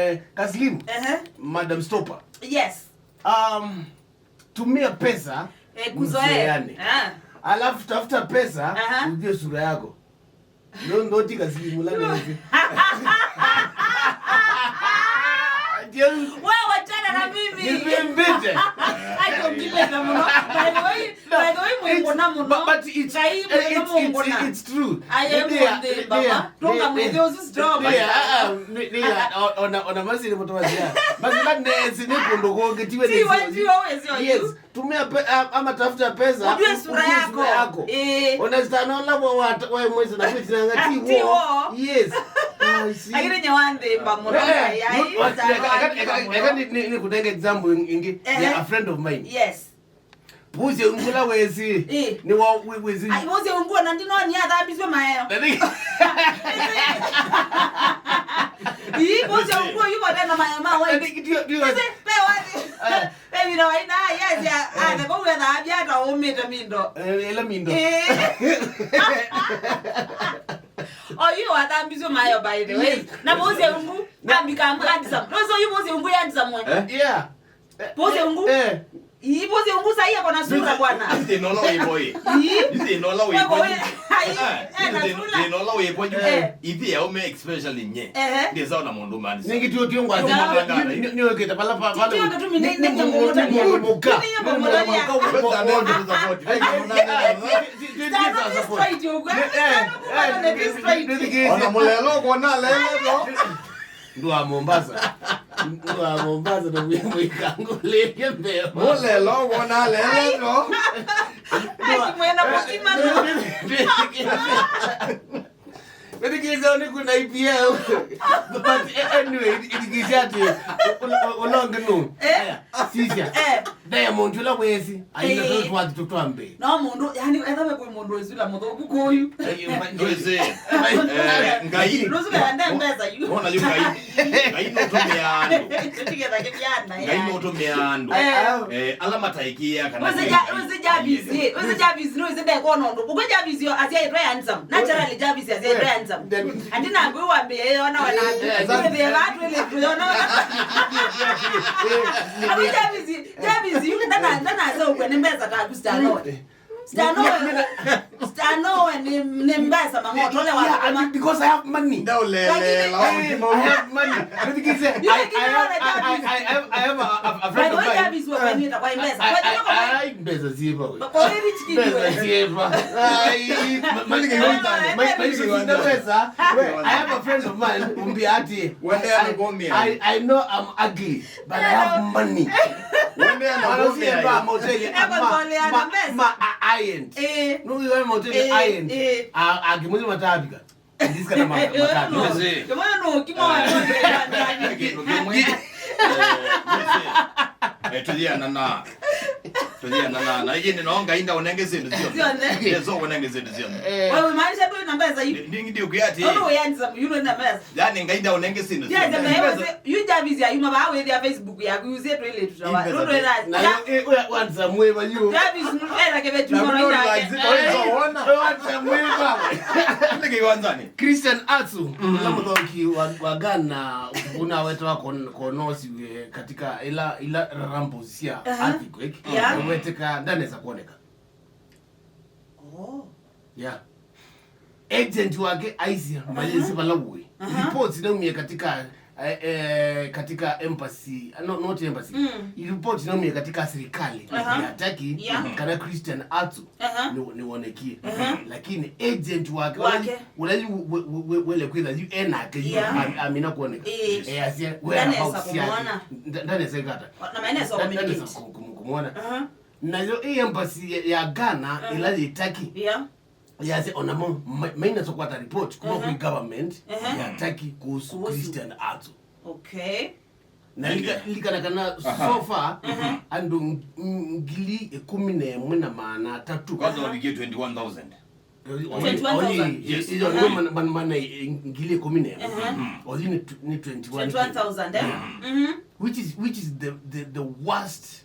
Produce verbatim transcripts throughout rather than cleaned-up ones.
Eh, Kaslim, Ehe. Madam Stopper. Yes. Um, tumia pesa Eh, kuzoea. Mzoeane. Ah. Alafu tafuta pesa Aha. Ujue sura yako. No, no, tika simu la nezi. Wewe wachana na mimi. Nipembete. Acha ukipenda mno. By the way, by the way, mwingona mno. But, but it's, Ngai, it's, mwingona it's, mno. It's true. I am on the baba. Tonga mwingĩ ũsu stop. Ona, ona masini kutoa zia. Masini nezi ni kundu kungitiwe. Tiwa, tiwa, wezi. Yes. Tumia pe, a, ama tafuta pesa. Ujue sura yako. Eh. Ona zitanola wa, wa, wa mwezi na kwiti na ngati wo. Yes. I see. Lakini nye wanthimba muno. Eh, ai, eka, eka, eka, eka ni, ni, ni kutenge example ingi ya a friend of mine. Yes. Puzi ungula wezi. Eh. Ni wa we, wezi. Ai, puzi ungula na ndino ni athambiswe maeo. Ii, puzi ungula yuko tena maeo ma wezi. Ati, dio, dio. Pe wezi. Pe mina waina, yes, ya, ah, the boy that have yet a home made mindo. Eh, ela mindo. Eh. Oh, you are that busy, my, by the way. Yes. Na puzi ungu, ambika handsome. No, so you puzi ungu handsome one. Eh? Yeah. Puzi ungu. Eh. Ii, puzi ungu sahi ako na sura bwana. Ithi nola wĩvo ĩ. Ii. Ithi nola wĩvo. Ai, eh, na sura. Ithi nola wĩvo yu. Eh. Ithi ya ume especially nye. Ehe. Ndi sawa na mundu mani. Ningi tu tu ngwa. Ni wekete pala pala. Tio tu mine ni muka. Ni muka. Stand up straight, you guys. Stand up straight. Ona mulelo kona lelo. Ndũ wa Mombasa. Ndũ wa Mombasa na mwĩkangũlĩlye mbeo. Mũlelo wona lelo. Ai, mwena mũtima no. Wĩthikĩĩsya nĩ kuna I P L. But anyway, ĩthikĩĩsya atĩ ũlonge nũ. Eh? Sisya. Eh. Diamond ũla wĩsĩ, aina tũ twathi tũtwambe. No mũndũ, yani, etha we kwĩ mũndũ wĩsula mũthũku kũyu. Ndwĩsĩ. Eh, Ngai. Ndũsula ya nde mbesa yu. Wona yu Ngai. Ngai nũtũmĩa andũ. Tũtigetha kĩvyana. Ngai nũtũmĩa andũ. Eh. Eh, ala mataĩkĩĩa kana. Wĩsĩ Ja-, wĩsĩ Jarvis, eh. Wĩsĩ Jarvis, no wĩsĩ ndekona ũndũ. Ũkwĩ Jarvis yo, asyaĩtwe handsome. Naturally Jarvis asyaĩtwe handsome. Andi na ngwĩ wambĩe yona wana. Eh, eh, wĩthĩe va twĩlĩ twĩona. Abu Jarvis, Jarvis, yu ndana, ndana ase ũkw'a nĩ mbesa ta ku Stanoe. Stanoe, Stanoe nĩ, nĩ mbesa mang'otole wa. Yeah, and because I have money. Ndaũlelela. Lakini, I have money. But you say, I, I have, I, I, I have, I have a, a, a friend of mine. By the way, Jarvis, wewe ni itakuwa mbesa. I, I, I, mbesa ziva we. Kwa hiyo rich kid. Mbesa ziva. Ai, ma-, ma-, ma-, ma-, ma-, ma-, mbesa. I have a friend of mine, umbi ati. Wende anakomia. I, I know I'm ugly. But I have money. Wende na ngombe ya. Moteli. Eko ma, tolea na ma, mbesa. Ma, a, I ain't. Eh. No, you have moteli, eh, I ain't. Eh. A, a, kimwezi matapika. This kana ma, matapika. No. Yes, eh. Kimoyo no, kimo wa. Eh, kindu kimwe. Eh, yes, eh. Eh, tuliana na. Tuliana na. Na yini no Ngai ndaũnenge sindu syonthe. Syonthe. Yesu ũnenge sindu syonthe. Eh. Wewe maanisha tu ina mbesa hivi. Ndi, ndi, ndi, ukiati. Ono we handsome, you know ina mbesa. Yani, Ngai ndaũnenge sindu. Yes, syonthe. Yes, you Jarvis ya yuma ba wethia Facebook yaku, yuzie twĩlĩ tutawa. Nũndũ ĩla. Na, eh, we handsome we ba you. Jarvis, ela kebe tu. Na mwana no ina. Like, oh, so ona. We handsome we ba. Ndege wanzani. Christian Atsu, mm, la mũthaũki wa, wa Ghana, ũna wetwa kon-, konosi we katika ila, ila rambo cia, aha, earthquake. Yeah. Weteka ndanesa kuoneka. Oh. Yeah. Agent wake aisye, aha, mayĩsĩ vala ũĩ. Aha. Reports naumie katika, eh, eh, katika embassy, no, not embassy. Mm. Report naumie katika serikali, aha, ya Turkey, yeah, kana Christian Atsu, aha, nĩ, nĩwonekie. Aha. Lakini agent wake, wake, ũla yu we, we, we, wele kwĩtha yu enake yu, yeah, am-, amina kuoneka. Eh. Eh, asye, where about yake? Ndanesa kũmwona. Nda-, ndanesa ikata. Na maenesa kũmwona. Aha. Nayo ĩ embassy ya, ya Ghana, aha, ĩla yĩ Turkey, yeah, yasya onamo ma-, mainasya kwata report kuma, aha, kwĩ government, aha, ya Turkey kuhusu, kuhusu Christian Atsu. Okay. Na lika-, yeah, likana kana, aha, so far, aha, andũ ng-, ngili ĩkũmi na ĩmwe na maana atatũ. Kwanza wavikie twenty-one thousand. Twenty-one thousand. Yes. Iyo, aha, man-, man-, mana, eh, ngili ĩkũmi na ĩmwe. Aha. Oyu nĩ tw-, nĩ twenty-one K. Twenty-one thousand, eh? Mhm. Which is, which is the, the, the worst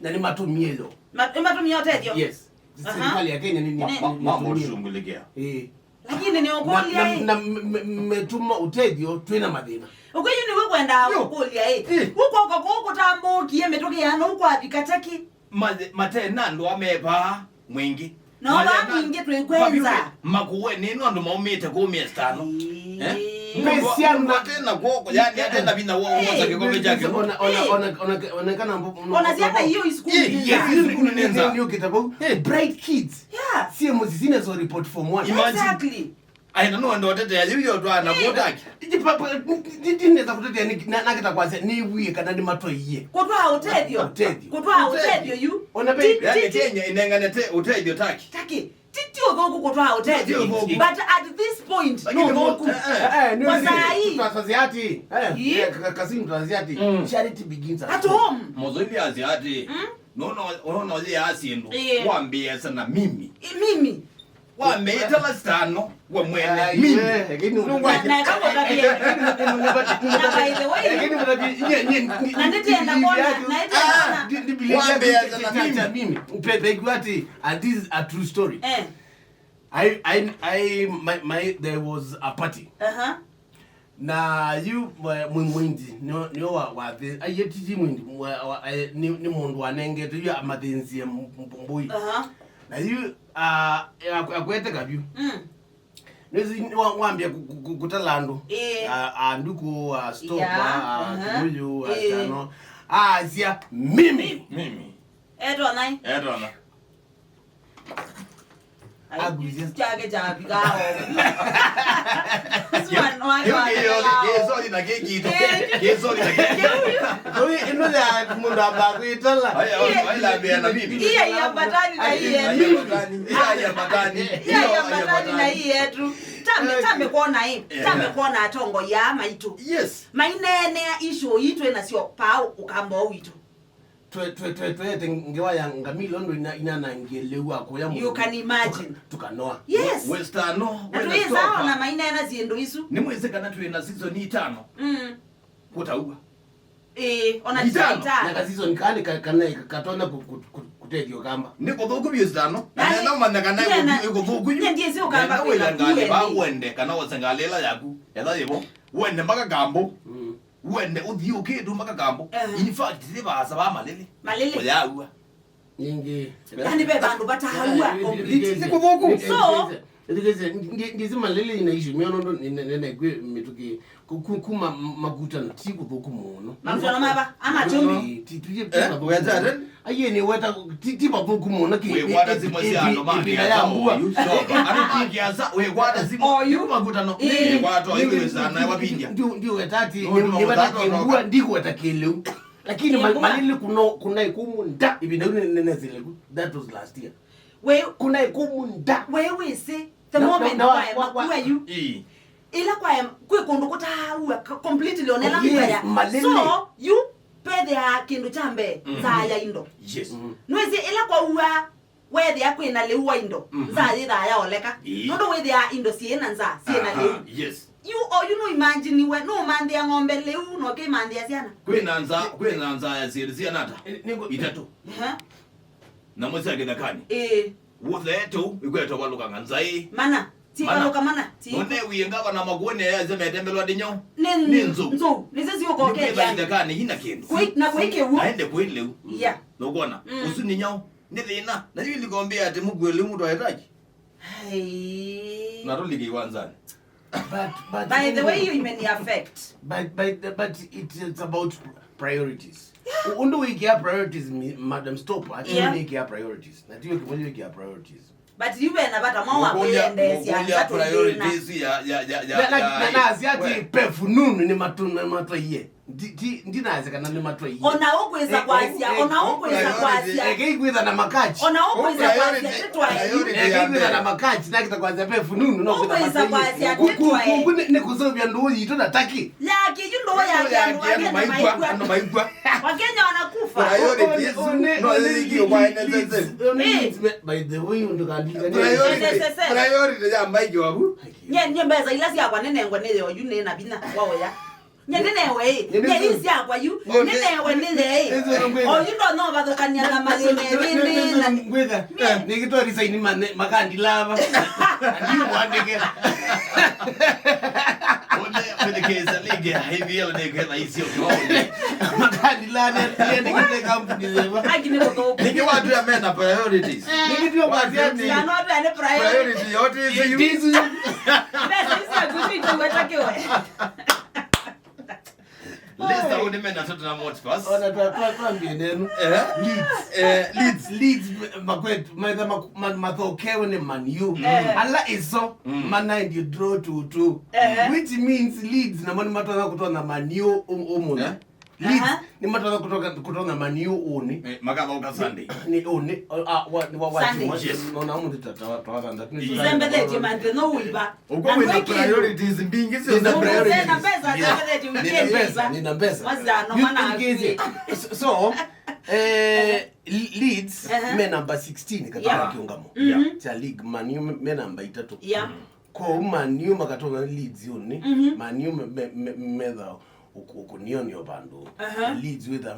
Na nĩmatũmie yo. Ma- nĩmatũmie ũtethyo? Yes. Aha. Serikali ya Kenya nĩ- nĩ- Ma- ma- nĩtũmie. Mamũshughulikia. Eh. Lakini nĩ na, ũkũlya na, ĩ. Na m- m- metuma ũtethyo twĩna mathĩna. Ũkwĩyu nĩwe kwendaa ũkũlya ĩ. Ĩ. Ũkwoka kũu kũtambũkie mĩtũkĩ ya nũu kwavika Turkey. Mathe- mate na andũ amepaa mwingĩ. No va mwingĩ twĩkwenza. Makuwe nĩ no andũ maumĩte kũmĩa stano. Ĩĩ. Eh? Mbesia mũndũ ate na kwoko, yani ate na vinya wa wosa kikombe chake. Ona- ona- ona- ona- onekana mbu- ona syana iyo isukulu. Yes, isukulu nĩ nza. Nĩ ũkĩta vau. Bright kids. Yeah. Sie mũsisine so report form one. Imagine. Exactly. Aina no ndo tete ya yũyũ twana kũtaki. Ndineza kũtetea nakĩta kwasya nĩw'ie kana nĩmatwaie. Kũtwaa ũtethyo. Ũtethyo. Kũtwaa ũtethyo yu. Ona baby. Yani Kenya inenganete ũtethyo taki. Taki. Titi ũthũku kũtwaa ũtethyo. But at this point no ũthũku. Kwa saa hii. Twasaziati. Kasimu twasaziati. Charity begins at home. Mozoili aziati. Nona yeye asindu. Wambia sana mimi. Mimi. Wamĩĩtala sitano we mwene. Ai, mimi we, lakini una- Na- na ĩkakũtavya. Na by the way, lakini mnati- nye- nye- nye- na nĩtenda kuona, na nĩtenda kuona. Ndi- ndi- believe yake. Wambia cha- cha- cha- mimi. Cha mimi. Upe- pegwati, and this is a true story. Eh. I, I, I, my, my, there was a party. Aha. Na yu mwe- mwi- mwindi nĩo nĩo wa- wathi aiye titi mwindi mwe- wa- aye- nĩ nĩ mũndũ wanengete yu amathĩnzie mbũi. Aha. Na yu ah, ak- akweteka vyu. Mm. Nĩsi wa- wambia ku- ku- ku- kũtala andũ. Ĩĩ. Ah, andukũ, ah, stop, yeah, ah, aha, kĩmũyũ, ah, ĩĩ, tano. Asya mimi. Mimi. Etwa nai? Etwa na. Agwĩsya. Kyake kyavika o. Ũsu mwana wake wa kĩsoni na kĩkito. Kĩsoni na kĩkito. Ũyũ ĩno ya mũndũ amba kwĩtala. Aya, aya, aya, aya, na mimi. Iya ya batani na iya. Iya ya batani. Iya ya batani na iya tu. Tambe, tambe kuona hii. Tambe kuona atongoi aa maitũ. Yes. Maineenea issue ii twĩ nasyo paa ũkamba witũ. Twe- twe- twe- tweete ngewa ya ngamĩla ũndũ ina- inanangie lĩu wa kũya mũndũ. You can imagine. Tuka- tukanoa. Yes. Westano. Na twĩsawa na maineena syĩndũ isu. Nĩ mwĩsĩ kana twĩ na season itano. Mm. Kũtaua. Ĩĩ, ona itano. Itano. Na ka season kaa nĩ ka- kana ka- katonya kũ- kũ- kũ- kũtethya ũkamba. Nĩ kũthũku vyũ itano. Na nĩ- nenda ũmanya kana nĩ- ĩkũthũku yu. Nĩ- nĩ- nĩ- ũkamba nenda wĩla ngalĩ va wende kana wose ngalĩ ĩla yaku. Etha yĩvo. Wende mpaka kambo. Mm. Wende ũthiũkĩtwe mpaka kambo. Eh. In fact, ti vaasa va malĩlĩ. Malĩlĩ. Ũyaua. Ningĩ. Yani ve vandũ vataua completely. Nĩ kũthũku. So, ndisi malĩlĩ ina issue mĩono ndo nene kwĩ mĩtũkĩ ku- ku- kuma makutano ti kũthũku mũno. Makutano mava, ama chumbi. Ti- ti- ti- ti- eh, wetha. Aiye nĩ weta ti- ti mathũku mũno kĩ- wĩkwata simũ sya andũ ma ĩvĩla ya mbua. Oyu, so, andũ ma kĩasa, wĩkwata simũ. Oyu. Makutano. Ĩĩ. Wĩkwata oyu wĩsana wavindia. Ndio weta ati nĩ weta kĩmbua, ndikweta kĩlĩu. Lakini malĩlĩ kuna kuna ikumu nda ĩvinda yu nene zile. That was last year. We kuna ikumu nda. We wĩsĩ the moment wa makua yu. Ĩĩ. Ĩla kwa em- kwĩ kũndũ kũtaua ka- completely onela. Yes, mbaya. Malĩlĩ. So, yu vethĩaa kĩndũ kya mbee, mm-hmm, nzaa ya indo. Yes. Mm-hmm. Nwĩsĩ ĩla kwaua wethĩa kwĩna lĩu wa indo, mm-hmm, nzaa yĩthaa yaoleka. Ĩĩ. Nũndũ wĩthĩaa indo syĩ na nzaa, syĩ na, aha, lĩu. Yes. Yu oyu nũimanginiwe, nũũmanthĩa ng'ombe lĩu, na ũkĩmanthĩa syana. Kwĩna nzaa, kwĩna nzaa ya syĩndũ syana ata? Nĩ- nĩ- itatũ. Aha. Namo sya kĩthakanĩ. Ĩĩ. Wothe tũu, ikwetwa valũkanga nzaĩ. Mana. Tivalũka mana. Ti- none wiĩ ngavana makuonĩ yasya metembelwa ndinyau. Nĩ nzou. Nĩ nzou. Nĩsyo siũkokethya. Nĩkwĩtha ithakani ina kĩndũ. Kwĩ- na kwĩ kĩw'ũ. Aende kwĩ lĩu. Yeah. Nũkwona? Mm. Ũsu nĩ nyau. Nĩ thĩna. Na yu ilikombea atĩ mũkue lĩu mũtwaetaki. Hey. Na tũlike iwanzani. But- but- by the way, hiyo imeni affect. But- but- but it- it's about priorities. Yeah. Ũndũ wĩkĩa priorities, mi- Madam Stop, ati, yeah, wĩkĩa priorities. Na tiwe kimoja wĩkĩa priorities. But yu ve na vata mwa wa kwĩyendeesya. Mũkũlya priorities ya- ya- ya- ya- na- na- ya- na- nasya ati we- pefu nunu nĩ matu- nĩ matwaiye. Ndi- ndi- ndinasya kana nĩ matwaie. Ona ũkwĩsa kwasya, ona ũkwĩsa kwasya. Eke ikwĩtha na makachi. Ona ũkwĩsa kwasya, tĩtwaei. Eke ikwĩtha na makachi, nakĩta kwasya pe fununu, no kwĩtha. Ũkwĩsa kwasya, tĩtwaei. Kuku nĩ kũseũvya ndũũ yitũ na taki. Yake yu ndũũ yake andũ, andũ maikwa. Andũ maikwa. Wakenya wanakufa. Priorities no yĩthĩkiwe kwa N S S F. By the way, ndũkandikane. Priority, priority ya Mike waku. Nye nye mbesa ila syakwa nĩnengwe nĩ yo yu nĩ na vinya wa ũya. Nye nĩnewe ĩ. Nye ii syakwa yu nĩnewe nĩ ye ĩ. Oyu ndonya ũvathũkania na mathĩna ĩvĩndĩ na ngwĩtha. Nĩkĩtwa resign mane makandilava. Ndiũ mwandĩke. Ũne kwĩthĩkĩĩsya lĩngĩ, I P L nĩkwĩtha isio kĩwaũnĩ. Makandilane, nĩendekete kampuni nzeva. Aki nĩ kũthũku. Nĩkĩ watu ya mena priorities? Nĩkĩtwa watu ya mena. Na no tene priority. Priority yote ĩsu yu. Mbesa isu akusikiwe takiwe. Leicester ũnĩ mena Tottenham Hotspurs. Ona twa- twa- twambie nenu. Eh? Leeds. Eh, Leeds. Leeds, makwetu, maitha mak- ma- mathokewe nĩ Man U. Eh. Ala iso, manaendie draw two two. Eh. Which means Leeds namo nĩmatonya kũtonya Man U ũmũnthĩ. Eh? Leeds nĩmatonya kũtonya Man U ũnĩ. Eh, makathoka Sunday. Nĩ ũnĩ, ah, wa- wa- wa- Sunday. Yes. Nona ũmũnthĩ ta- ta- ta- ta- ta- Sembethetye manthĩ no ũiva. Ũko wĩna priorities mbingĩ sio. Nina priorities. Nina pesa, nina pesa, nina pesa, nina pesa. Wazano mana. So, eh, Leeds me namba sixteen katika kiungamo cha league. Man U me namba itatu. Yeah. Kwa Man U makatonya Leeds yoni. Man U me- me- me- metha ukunionio vandu. Na Leeds witha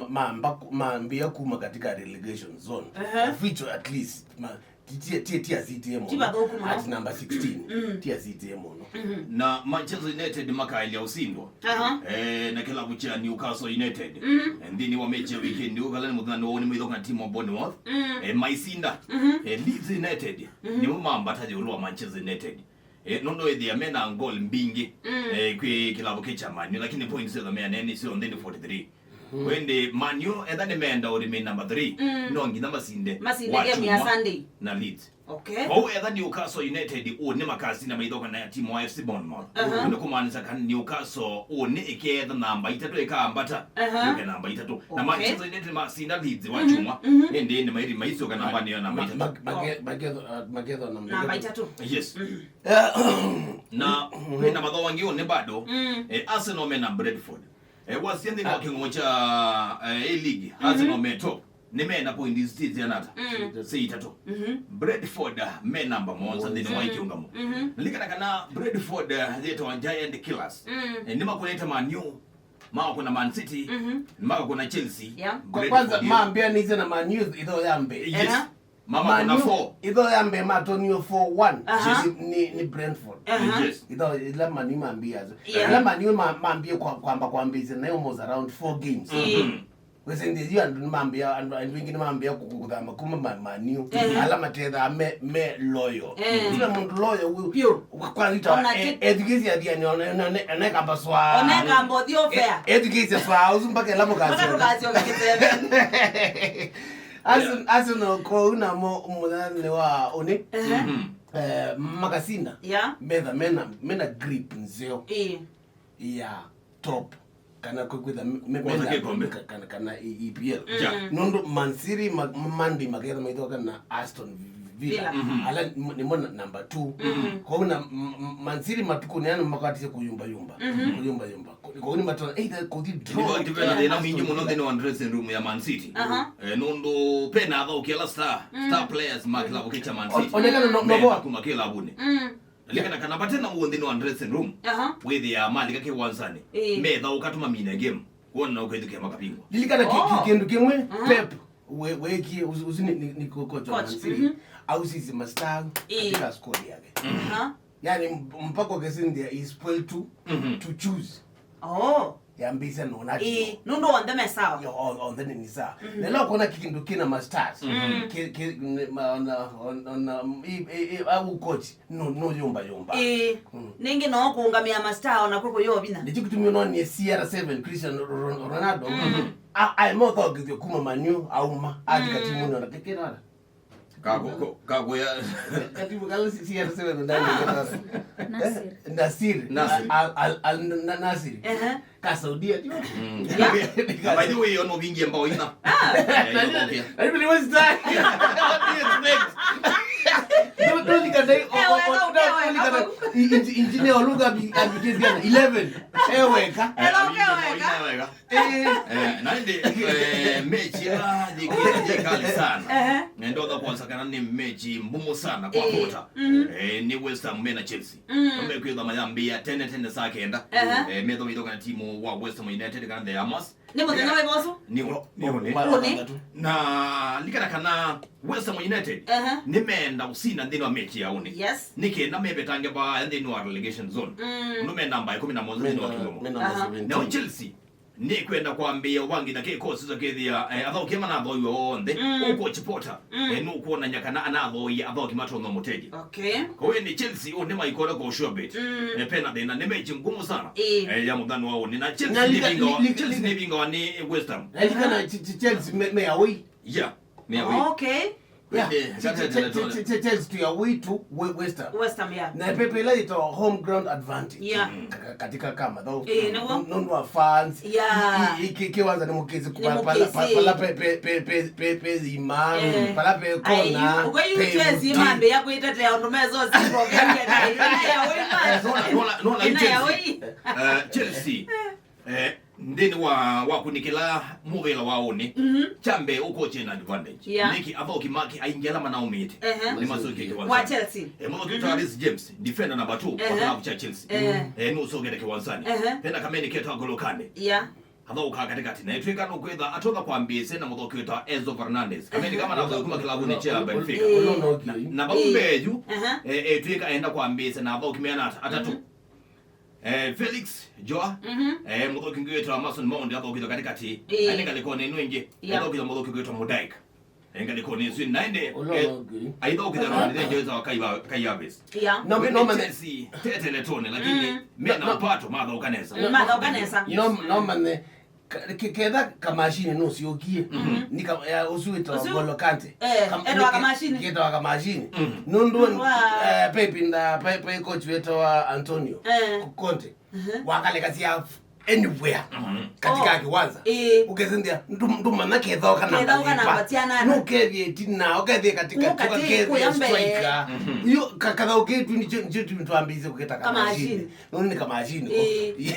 mamba mambia kuma katika relegation zone. Of which at least ma- Ti- ti- ti- ti asitie mũno. Ti vathũku mũno. At number sixteen. Ti asitie mũno. Na Manchester United makaelya ũsindwa. Aha. Eh, na kĩlavu kya Newcastle United. Eh, nthĩnĩ wa mechi ya weekend yu, vala nĩ mũthenya nĩ woni mwĩthoka na timu wa Bournemouth. Eh, maisinda. Eh, Leeds United nĩmo mambata yũlũ wa Manchester United. Eh, nũndũ ĩthĩa mena ngol mbingĩ, eh, kwĩ kĩlavu kĩ kya Man U, lakini points syothe meanene syonthe nĩ forty-three. Ĩndĩ Man U, etha nĩmeenda ũrĩmi number three, no nginya masinde. Masinde game ya Sunday na Leeds. Okay. Vau etha Newcastle United ũnĩ makasina maithoka na timu wa F C Bournemouth. Nĩ kũmaanisha kana Newcastle ũnĩ ĩkeetha namba itatũ ĩkaambata. Yũke namba itatũ. Na Manchester United masinda Leeds wa kyumwa. Ĩndĩ nĩ mairi maisyoka namba nĩyo namba itatũ. Makethwa namba itatũ. Yes. Na kwĩna mathoa angĩ ũnĩ bado. Eh, Arsenal mena Brentford. Eh, wasia nthĩnĩ wa kĩng'ũng'o kya, eh, A-League, Arsenal me top. Nĩmena points sitĩsyanata. Sĩ itatũ. Brentford, ah, me namba mũonza nthĩnĩ wa kĩũngamo. Lilikana kana Brentford, ah, yĩtawa Giant Killers. Eh, nĩmakũnĩte Man U, makakũna Man City, makakũna Chelsea. Yeah. Brentford. Kwanza mambĩanĩsye na Man U ĩtho ya mbee. Yes. Mama kuna four. Ĩtho ya mbee matonio four one. Aha. Nĩ, nĩ, nĩ Brentford. Aha. Yes. Ĩtho ĩla Man U mambĩĩa. Yeah. Ĩla Man U ma- mambĩĩa kwa- kwamba kwambĩĩsya nayo almost around four games. Wĩsĩ nthĩ yu andũ nĩmambĩĩa, andũ andũ aingĩ nĩmambĩĩa kũ- kũ- kũthama kuma ma- Man U. Ala matethaa me, me loyal. Tiwe mũndũ loyal ũyũ. Biũ. Kwa- kwa- ona ethukĩsya athiani onekamba swaa. Onekamba ũthiũ fair. Ethukĩsya swaa ũsu mpaka ĩla mũkasyo. Mpaka tũkasyo kĩtebe. Arsenal kwoou namo mũthanĩ wa ũnĩ, eh, makasina. Yeah. Metha mena, mena grip nzeo. Ĩĩ. Ya top. Kana kwĩkwĩtha me- me- mena kĩkombe. Kana, kana E P L. Yeah. Nũndũ Man City ma- Monday maketha maithoka na Aston Villa. Villa. Ala nĩmo na- number two. Kwoou na Man City matukũnĩ aya nĩmakwatisye kũyumbayumba. Kũyumbayumba. Kwoou nĩmatona either kũthi draw. Nĩvo tivena thĩna mwingĩ mũno nthĩnĩ wa dressing room ya Man City. Aha. Eh, nũndũ pena athaũki ala star, star players ma kĩlavu kĩ kya Man City. Onekana no- no- mena kuma kĩlavunĩ. Lilikana kana vate na ũũ nthĩnĩ wa dressing room. Aha. Wĩthĩaa malika kĩwanzanĩ. Ĩĩ. Methaũka tũmamine game. Wona ũkethukĩa makavingwa. Lilikana ki- ki- kĩndũ kĩmwe Pep we- weekie ũsu- ũsu nĩ- nĩ- nĩ ko- coach wa Man City. Ausisye mastar katika squad yake. Aha. Yani, mpaka ũkesĩnthĩa is spoiled to, to choose. Oh. Yambĩĩsya nũna. Ĩĩ, nũndũ onthe me sawa. Onthe nĩ sawa. Na ĩla ũkona kĩndũ kĩna ma stars, kĩ- kĩ- nĩ- ma- ona- ona- ona- i- i- i- au coach no- no yũmba yũmba. Ĩĩ. Nĩngĩ no kũũngamĩa ma star ona kwĩ kũyoo vinya. Nĩkyo kĩtumi ũnonie C R seven Cristiano Ro- Ronaldo. A- aĩ mothaũkĩthyo kuma Man U auma athi katimunĩ ona kĩkĩnara. Kako-, ko-, kakuya. Katibu kala si-, C R seven ndani ya sasa. Nasir. Eh? Nasir. Nasir. Al, Al, Al, Na-, Nasir. Ehe. Ka Saudia, tio? Mm. Yeah. Na by the way, ono vingi mbao ina. Ah. Eh, ino kokia. I really was that. What do you expect? Don't, don't look at that. Oh, oh, oh, don't look at that. Engineer Oluga abi-, abikizia eleven. Eweka. Elo keweka. Eh. Eh, na ĩndĩ, eh, mechi ya jikali sana. Ehe. Na ndoka kwanza kana nĩ mechi mbumu sana kwa vota. Eh, nĩ West Ham mena Chelsea. Mekwĩtha mayambĩĩa tene tene saa kenda. Ehe. Eh, metho mitho kana timu wa West Ham United kana the Hammers. Nĩ mũthenya wa ĩvoso? Nĩ ũnĩ. Nĩ ũnĩ. Ũnĩ. Na likana kana West Ham United nĩmeenda kũsina nthĩnĩ wa mechi ya ũnĩ. Yes. Nĩ kenda mevetange vaya nthĩnĩ wa relegation zone. Ũndũ me namba ĩkũmi na mũonza nthĩnĩ wa kĩw'ũmo. Nao Chelsea nĩkwenda kwambĩĩa ũvangitha kĩkosi kya kĩthĩa, eh, athaũki manathoiwe onthe. Ũko Chipota, eh, nũkwonany'a kana anathoie athaũki matonya mũtethya. Okay. Kwa hiyo nĩ Chelsea ũnĩ maikona kwa sure bet. Eh, pena thĩna nĩ mechi ngumu sana. Eh, ya mũthano wa ũnĩ. Na Chelsea nĩvingawa, Chelsea nĩvingawa nĩ West Ham. Nalikana Chelsea me, me away. Yeah. Me away. Okay. Yeah. Chelsea to away to West Ham. West Ham, yeah. Na pepe ila ito home ground advantage. Yeah. Katika kama though. Eh, nĩw'o. Nũndũ wa fans. Yeah. Iki kiwanza nĩ mũkĩsi pala pe, pe, pe, pe, pe, pe ima, pala pe kona. Uko yu Chelsea mambe ya kuitetea ũndũ mezo si problem ya. Ina ya wema. Nona, nona, nona Chelsea. Eh, Chelsea. Eh, nthĩnĩ wa, wa kũnĩkĩla mũvĩla wa ũnĩ, kya mbee ũkoche na advantage. Yeah. Nĩkĩ athaũki make aingĩ ala manaũmĩte. Ehe. Nĩ macokie kĩwanza. Wa Chelsea. Eh, mũthaũki wĩtawa Reece James, defender number two wa kĩlavu kya Chelsea. Eh, nũsokete kĩwanzanĩ. Ehe. Pena kameni ketawa N'Golo Kante. Yeah. Athaũka katikati. Na ĩtwĩka nũkwĩtha atonya kwambĩĩsya na mũthaũki wĩtawa Enzo Fernandez. Kameni kama na kuma kĩlavunĩ kya Benfica. Na, na vau mbee yu, eh, ĩtwĩka enda kwambĩĩsya na athaũki meana atatũ. Eh, Felix Joa, eh, mũthaũki ũngĩ wĩtawa Mason Mount athaũkĩtwe katikati. Ĩĩ. Aĩ ngalĩkonĩ ĩno ĩngĩ, yeah, athaũkĩtwe mũthaũki ũngĩ wĩtawa Mudryk. Eh, ngalĩkonĩ ĩsu naende, eh, aithaũkĩtwe na mũthaũki wĩtawa Kai Havertz. Yeah. No, no, mane. Chelsea teteletone, lakini mena ũpato mathaũka nesa. Mathaũka nesa. No, no, mane. Ka-, ke-, ketha kamashini nũsyũkie. Nĩ ka-, ya, ũsu wĩtawa N'Golo Kante. Eh, etawa kamashini. Ketawa kamashini. Nũndũ, eh, pe ĩvinda, pe, pe coach wĩtawa Antonio Conte. Wakalekasya anywhere katika kiwanza. Ũkesĩnthĩa, ndũ-, ndũmanya kethaũka namba yĩva. Nũkethie ĩtina, ũkethie katika, ũkethie striker. Yu, ka-, kathaũkĩtwe nĩkyo, nĩkyo twambĩĩsye kũketa kamashini. Nũndũ nĩ kamashini.